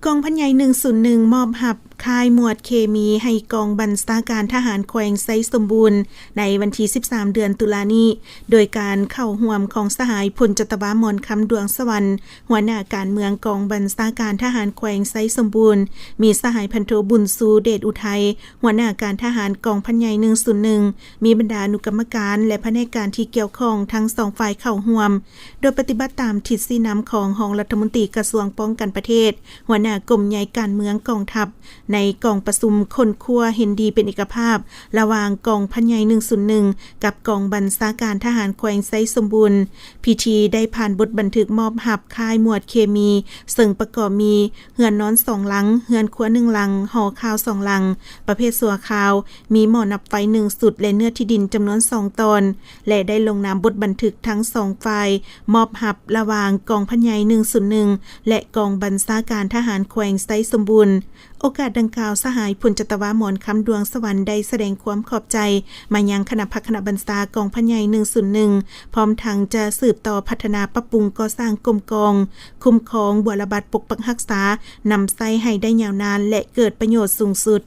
ກອງພັນໃຫຍ່ໜຶ່ງສູນໜຶ່ງ ມອບຮັບຄ້າຍໝວດເຄມີໃຫ້ກອງບັນຊາການທະຫານແຂວງໄຊສົມບູນ ໃນວັນທີສິບສາມ ເດືອນຕຸລານີ້ ໂດຍການເຂົ້າຮ່ວມຂອງສະຫາຍ ພົນຈັດຕະວາ ໝອນຄຳ ດວງສະຫວັນ ຫົວໜ້າການເມືອງກອງບັນຊາການທະຫານແຂວງໄຊສົມບູນ, ມີສະຫາຍ ພັນໂທ ບຸນຊູ ເດດອຸໄທ ຫົວໜ້າການທະຫານກອງພັນໃຫຍ່ໜຶ່ງສູນໜຶ່ງ, ມີບັນດາອະນຸກຳມະການ ແລະ ພະແນກການທີ່ກ່ຽວຂ້ອງທັງສອງຝ່າຍເຂົ້າຮ່ວມ, ໂດຍປະຕິບັດຕາມທິດຊີ້ນຳຂອງຮອງລັດຖະມົນຕີກະຊວງປ້ອງກັນປະເທດ, ຫົວໜ້າກົມໃຫຍ່ການເມືອງກອງທັບ ໃນກອງປະຊຸມຄົ້ນຄວ້າເຫັນດີເປັນເອກະພາບ ລະຫວ່າງກອງພັນໃຫຍ່ໜຶ່ງສູນໜຶ່ງ ກັບກອງບັນຊາການທະຫານແຂວງໄຊສົມບູນ. ພິທີໄດ້ຜ່ານບົດບັນທຶກມອບຮັບຄ້າຍໝວດເຄມີ ເຊິ່ງປະກອບມີ ເຮືອນນອນສອງຫຼັງ, ເຮືອນຄົວໜຶ່ງຫຼັງ, ຫໍຂ່າວສອງຫຼັງ ປະເພດຊົ່ວຄາວ, ມີໝໍ້ນັບໄຟໜຶ່ງຊຸດ ແລະ ເນື້ອທີ່ດິນຈຳນວນສອງຕອນ ແລະ ໄດ້ລົງນາມບົດບັນທຶກທັງສອງຝ່າຍມອບຮັບ ລະຫວ່າງກອງພັນໃຫຍ່ໜຶ່ງສູນໜຶ່ງ ແລະ ກອງບັນຊາການທະຫານແຂວງໄຊສົມບູນ. ໂອກາດດັ່ງກ່າວ, ສະຫາຍ ພົນຈັດຕະວາ ໝອນຄຳ ດວງສະຫວັນ ໄດ້ສະແດງຄວາມຂອບໃຈມາຍັງຄະນະພັກຄະນະບັນຊາກອງພັນໃຫຍ່ໜຶ່ງສູນໜຶ່ງ ພ້ອມທັງຈະສືບຕໍ່ພັດທະນາ, ປັບປຸງ, ກໍ່ສ້າງກົມກອງຄຸ້ມຄອງບົວລະບັດປົກປັກຮັກສາ, ນຳໃຊ້ໃຫ້ໄດ້ຍາວນານ ແລະ ເກີດປະໂຫຍດສູງສຸດ.